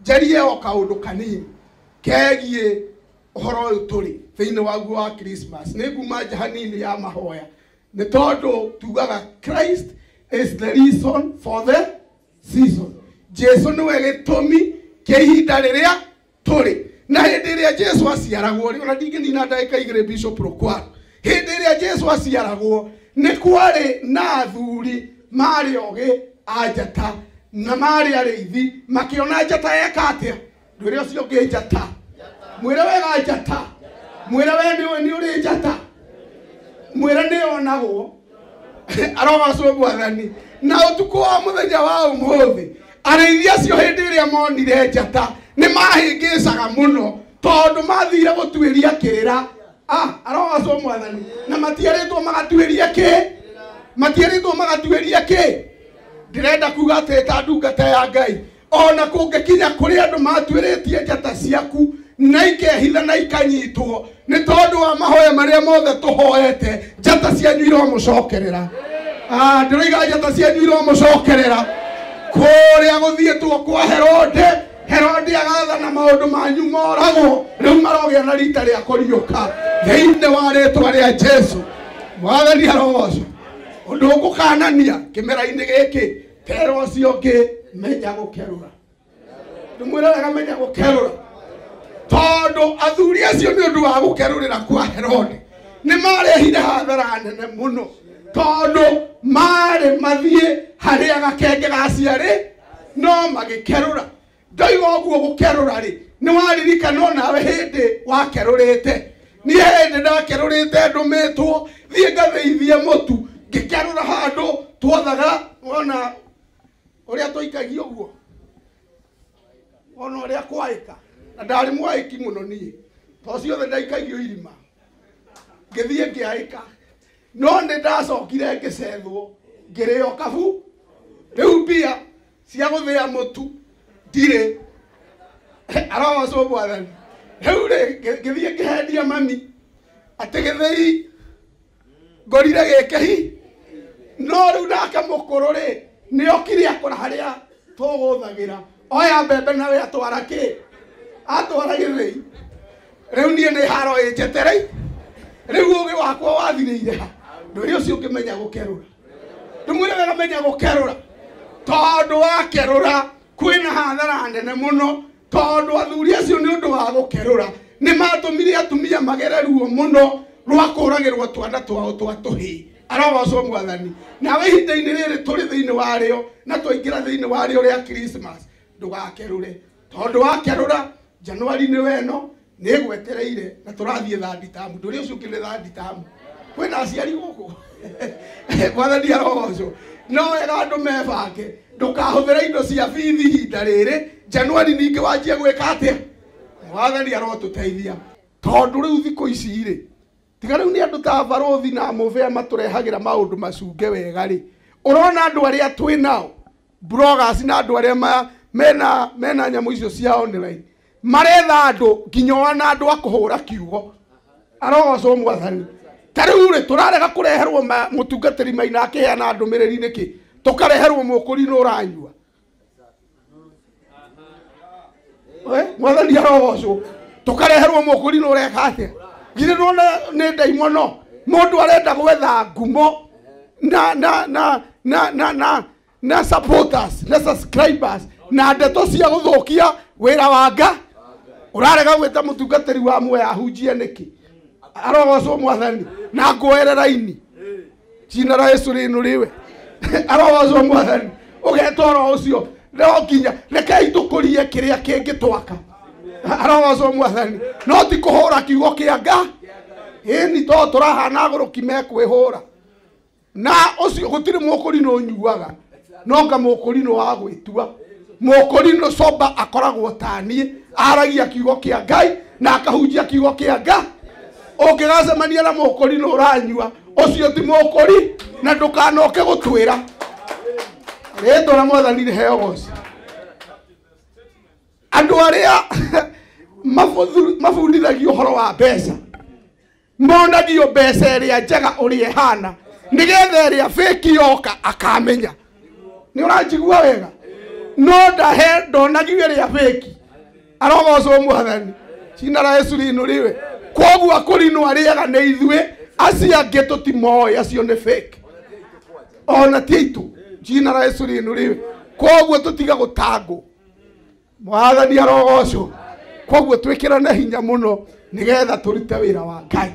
Njarie o kaũndũ kanini kegiĩ ũhoro ũyũ tũrĩ thĩinĩ waguo wa Christmas. Nĩ nguma nja hanini ya mahoya nĩ tondũ tugaga Christ is the reason for the season. Jesu nĩwe gĩtũmi kĩa ihinda rĩrĩa tũrĩ. Na hĩndĩ ĩrĩa Jesu aciaragwo rĩ, ona ndingĩnina ndagĩka igĩrĩ Bishop Rukwaro, hĩndĩ ĩrĩa Jesu aciaragwo nĩ kwarĩ na athuri marĩ ogĩ a njata na marĩ arĩithi makĩona njata yeka atĩa. Ndwĩre ũcio ũngĩ njata, mwĩre wega njata, mwĩre we nĩ ũrĩ njata, mwĩre nĩ onagwo. Arogocwo Mwathani. Na ũtukũ wa mũthenya wa ũmũthĩ arĩithi acio hĩndĩ ĩrĩa monire njata nĩ mahĩngĩcaga mũno tondũ mathire gũtuĩria kĩrĩra. Arogocwo Mwathani. Na matierĩtwo magatuĩrie kĩ? Matierĩtwo magatuĩrie kĩ? Ndĩrenda kuga atĩ ta ndungata ya Ngai, ona kũngĩkinya kũrĩ andũ matuĩrĩtie njata ciaku na ikehitha na ikanyitwo nĩ tondũ wa mahoya marĩa mothe tũhoete, njata cianyu iromũcokerera. Ndĩroiga njata cianyu iromũcokerera. Kũrĩa gũthiĩtwo kwa Herode, Herode agathana maũndũ manyu moragwo, rĩu marogĩa na rita rĩa kũriũka thĩinĩ wa rĩtwa rĩa Jesu. Mwathani arogocwo. Ũndũ ũgũkanania kĩmera-inĩ gĩkĩ, tera ũcio ũngĩ menya gũkerũra. Ndĩmwĩre wega, menya gũkerũra, tondũ athuri acio nĩ ũndũ wa gũkerũrĩra kwa Herode nĩ marehire hathara nene mũno, tondũ marĩ mathiĩ harĩa gakenge gaciarĩ no magĩkerũra. Ndoiga ũguo gũkerũra rĩ, nĩ waririkana onawe hĩndĩ wakerũrĩte. Niĩ hĩndĩ ndakerũrĩte ndũmĩtwo thiĩ ngathĩithie mũtu, ngĩkerũra handũ twothaga, wona ũrĩa tũikagia ũguo, wona ũrĩa kwaĩka, na ndarĩ mwaĩki mũno niĩ, to ciothe ndaikagio irima, ngĩthiĩ ngĩaĩka. No nĩ ndacokire ngĩcethwo ngĩrĩo kabu. Rĩu mbia cia gũthĩa mũtu ndirĩ. Arogocwo Mwathani. Rĩu rĩ, ngĩthiĩ ngĩhendia mami atĩ gĩthĩi ngorire gĩkĩhi. No rĩu nake mũkũrũ rĩ, nĩ okire akora harĩa tũgũthagĩra, oya mbembe nawe atwara kĩ? Atwara gĩthĩi. Rĩu niĩ nĩ haro ĩnjeterei. Rĩu ũgĩ wakwa wathirĩire ha? Ndũrĩ ũcio ũngĩmenya gũkerũra. Ndĩmwĩre wega, menya gũkerũra, tondũ wakerũra kwĩna hathara nene mũno, tondũ athuri acio nĩ ũndũ wa gũkerũra nĩ matũmire atumia magere ruo mũno rwa kũragĩrwo twana twao twa tũhĩĩ. Arogocwo Mwathani. Nawe ihinda-inĩ rĩrĩ tũrĩ thĩinĩ warĩo na twaingĩra thĩinĩ warĩo rĩa Christmas, ndũgakerũre, tondũ wakerũra Januari nĩ weno nĩ gwetereire na tũrathiĩ thandi tamu. Ndũrĩ ũcio ũngĩ nĩ thandi tamu. Kwĩna aciari gũkũ? Mwathani arogocwo. No wega andũ mebange, ndũkahũthĩre indo cia bithi ihinda rĩrĩ. Januari ningĩ wanjie gwĩka atĩa? Mwathani arotũteithia. Tondũ rĩu thikũ ici rĩ, tiga rĩu nĩ andũ ta barũthi na mũbĩa matũrehagĩra maũndũ macunge wega rĩ, ũrona andũ arĩa twĩ nao bloggers na andũ arĩa mena nyamũ icio cia online maretha andũ nginya ona andũ a kũhũra kiugo. Arogocwo Mwathani. Ta rĩu rĩ, tũrarega kũreherwo mũtungatĩri Maina akĩheana ndũmĩrĩri nĩkĩ? Tũkareherwo mũkũrinũ ũranyua. Mwathani arogocwo. Tũkareherwo mũkũrinũ ũreka atĩa? Githĩ ndũrona nĩ ndaimono? Mũndũ arenda gwetha ngumo na na na na na na na supporters na subscribers na ndeto cia gũthũkia wĩra wa Nga. Ũrarega gwĩta mũtungatĩri wa muoyo ahunjie nĩkĩ? Arogocwo Mwathani. Na nguoere raini. Jina la Yesu rĩinũrĩwe. Arogocwo Mwathani. Ũgeta ũhoro ũcio no nginya rekei tũkũrie kĩrĩa kĩngĩtwaka. Arogocwo Mwathani. No ti kũhũra kiugo kĩa Nga. Ĩni to tũrahana agũrũki mekwĩhũra. Na ũcio gũtirĩ mũkũrinũ ũnyuaga, no nga mũkũrinũ wa gwĩtua. Mũkũrinũ soba akoragwo ta niĩ, aragia kiugo kĩa Ngai na akahunjia kiugo kĩa Nga. Ũngĩgacemania na mũkũrinũ ũranyua, ũcio ti mũkũri na ndũkanoke gũtwĩra. Rĩtwa rĩa Mwathani rĩheo ũgoci. Andũ arĩa mabundithagio ũhoro wa mbeca monagio mbeca ĩrĩa njega ũrĩa ĩhana, nĩgetha ĩrĩa fake yoka akamenya. Nĩ ũranjigua wega? No ndahe ndonagio ĩrĩa fake. Arogocwo Mwathani. Jina la Yesu liinuliwe. Koguo akũrinwo arĩaga nĩ ithuĩ, acio angĩ tũtimoĩ, acio nĩ fake. Ona ti aitũ. Jina la Yesu liinuliwe. Koguo tũtiga gũtangwo. Mwathani arogocwo. Koguo twĩkĩrane hinya mũno nĩgetha tũrute wĩra wa Ngai.